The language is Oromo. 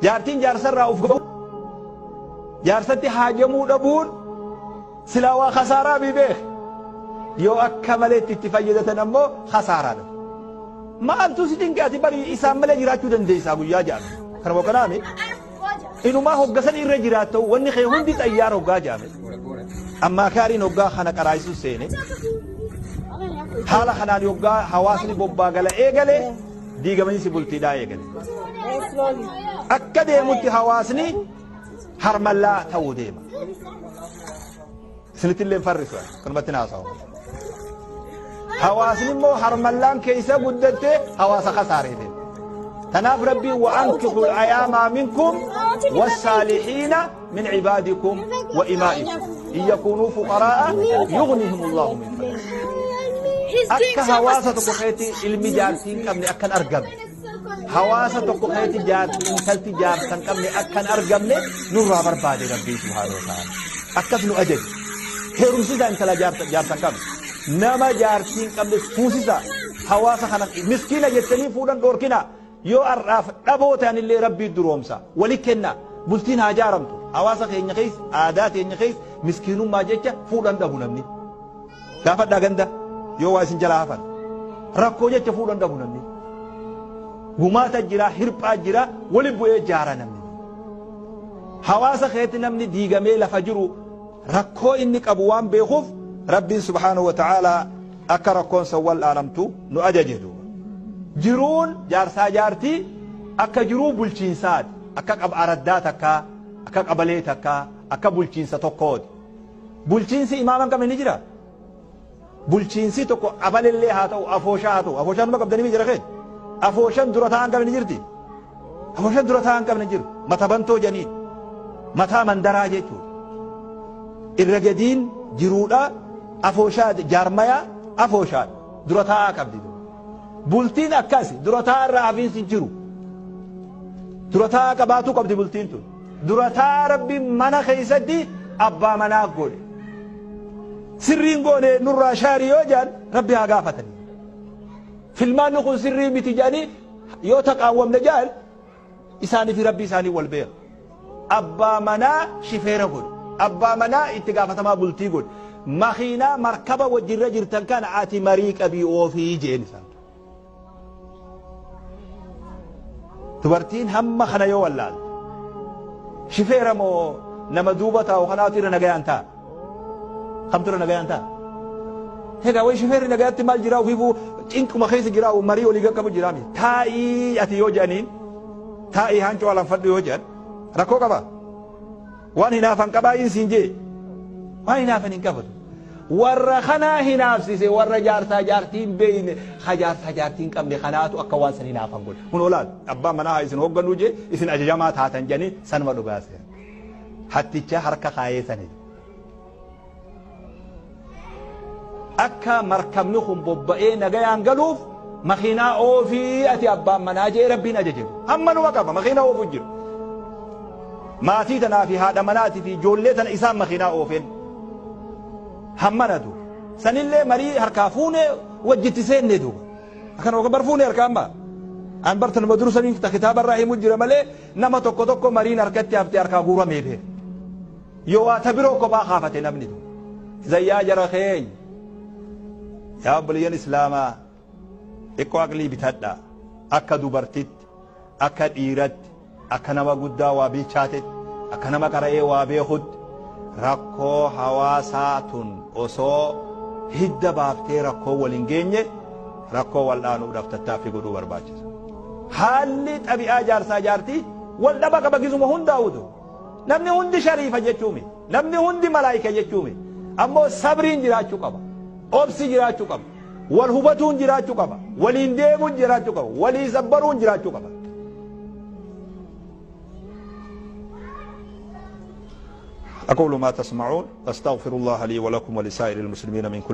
Jaartiin jaarsarraa uf ga'u jaarsatti haajamuu dhabuun silaa waa khasaaraa bi beek. Yoo akka maleetti itti fayyadatan ammoo khasaaraadha. Maaltu si dinqe ati bari isaan malee jiraachuu dandeessaa guyyaa jedhame. Kana moo kanaami? Inumaa hoggasan irra jiraatta wanni kee hundi xayyaara hoggaa jedhame. Ammaa kaariin hoggaa kana qaraayisuu seene. Haala kanaan hoggaa hawaasni bobbaa gala eegale diigamaniinsi bultiidhaa eegale. Akka deemutti hawaasni harmallaa ta'uu deema. Isinitti illee farrisu kanumatti naasawu. Hawaasni immoo harmallaan keessa guddatte hawaasa kasaaree deema. Tanaaf Rabbiin وأنكحوا الأيامى منكم والصالحين من عبادكم وإمائكم إن يكونوا فقراء يغنهم الله من فضله. Akka hawaasa tokko keetti ilmi jaartii hin qabne akkan argamne. Hawaasa tokko keetti jaartii intalti jaarsa hin qabne akkan argamne nurraa barbaade Rabbiin سبحانه وتعالى. Akkas nu ajaje. Heerumsisaa intala jaarsa hin qabne. Nama jaartii hin qabne fuusisaa. Hawaasa kana miskiina jettanii fuudhan dhoorkina. Yoo har'aaf dhaboo ta'anillee Rabbii duroomsa. Wali kenna. Bultiin haa jaaramtu. Hawaasa keenya keessa aadaa keenya keessa miskiinummaa jecha fuudhan dhabu namni. Gaafadhaa ganda yoo waa isin jalaa hafan. Rakkoo jecha fuudhan dhabu namni. Gumaata jira, hirphaa jira, wali bu'ee jaara namni. Hawaasa keetti namni diigamee lafa jiru rakkoo inni qabu waan beekuuf Rabbiin سبحانه وتعالى akka rakkoon san wal'aanamtu nu ajaje duuba. Jiruun jaarsaa jaartii akka jiruu bulchiinsaati. Akka araddaa takkaa, akka qabalee takkaa, akka bulchiinsa tokkooti. Bulchiinsi imaama hin qabne ni jira. Bulchiinsi tokko qabalellee haa ta'u, afooshaa haa ta'u. Afooshaan numa qabdanii jira keenya. Afooshaan dura taa'an qabne ni jirti. Afooshaan dura taa'an qabne jiru. Mata bantoo janiin. Mataa mandaraa jechuudha. Irra gadiin jiruudha afooshaa jaarmayaa afooshaa dura taa'aa qabdi. Bultiin akkas dura taa'aa irraa hafiinsi jiru. Dura taa'aa qabaatuu qabdi bultiin tun. Dura taa'aa Rabbiin mana keessatti abbaa manaa godhe. Sirriin goone nurraa shaarii yoo jedhan Rabbi haa gaafatanii. Filmaanni kun sirrii miti jedhanii yoo taqaawwamne jedhan isaanii fi Rabbi isaanii wal beeka. Abbaa manaa shifeera godhe. Abbaa manaa itti gaafatamaa bultii godhe. Makiinaa markaba wajjirra jirtan kana ati marii qabii oofii jeen isaan. Dubartiin hamma kana yoo wallaalte shifeera moo nama duuba taa'u kanaatu irra nagayaan ta'a. Kamtu irra nagayaan ta'a? Egaa wayi shifeerri nagayaatti maal jiraa ofiifuu cinquma keessa jiraa marii olii qaqqabu jiraa miti. Taa'ii ati yoo jedhaniin taa'ii haancoo alanfadhu yoo jedhan rakkoo qaba. Waan hinaafan qabaa siin jee waan hinaafan hin qabatu. Warra kanaa hinaafsise warra jaarsaa jaartii hin beeyne ha jaarsaa jaartii hin qabne kanaatu akka waan san hinaafan godhe. Kun olaal abbaan manaa haa isin hoogganuu jee isin ajajamaa taatan jedhanii sanuma dhugaase. Hatticha harka kaayee sani. Akka markabni kun bobba'ee nagayaan galuuf makiinaa oofii ati abbaan manaa jee Rabbiin ajaje. Hamma numa qaba makiinaa oofu jiru. Maatii tanaa fi haadha manaatii fi ijoollee tana isaan makiinaa oofeen. Hammana duuba. Sanillee marii harkaa fuune wajjitti seenne duuba. Akkana bar fuune harkaa amma. An barta nama dursanii kitaaba irraa himu jira malee nama tokko tokko mariin harkatti haftee harkaa guuramee beeka. Yoo waa ta biroo kophaa kaafate namni duuba. Zayyaa jara keenya. Yaa obboleeyyan Islaamaa xiqqoo aqlii bitadhaa. Akka dubartitti, akka dhiiratti, akka nama guddaa waa bilchaatetti, akka nama qara'ee waa beekutti rakkoo hawaasaa tun osoo hidda baaftee rakkoo wal hin geenye rakkoo wal'aanuudhaaf tattaaffii godhuu barbaachisa. Haalli xabi'aa jaarsaa jaartii wal dhaba qaba gizuma hundaa'utu. Namni hundi shariifa jechuu miti. Namni hundi malaayika jechuu miti. Ammoo sabriin jiraachuu qaba. Obsi jiraachuu qaba. Wal hubatuun jiraachuu qaba. Waliin deemuun jiraachuu qaba. Walii sabbaruun jiraachuu qaba. أقول ما تسمعون أستغفر الله لي ولكم ولسائر المسلمين من كل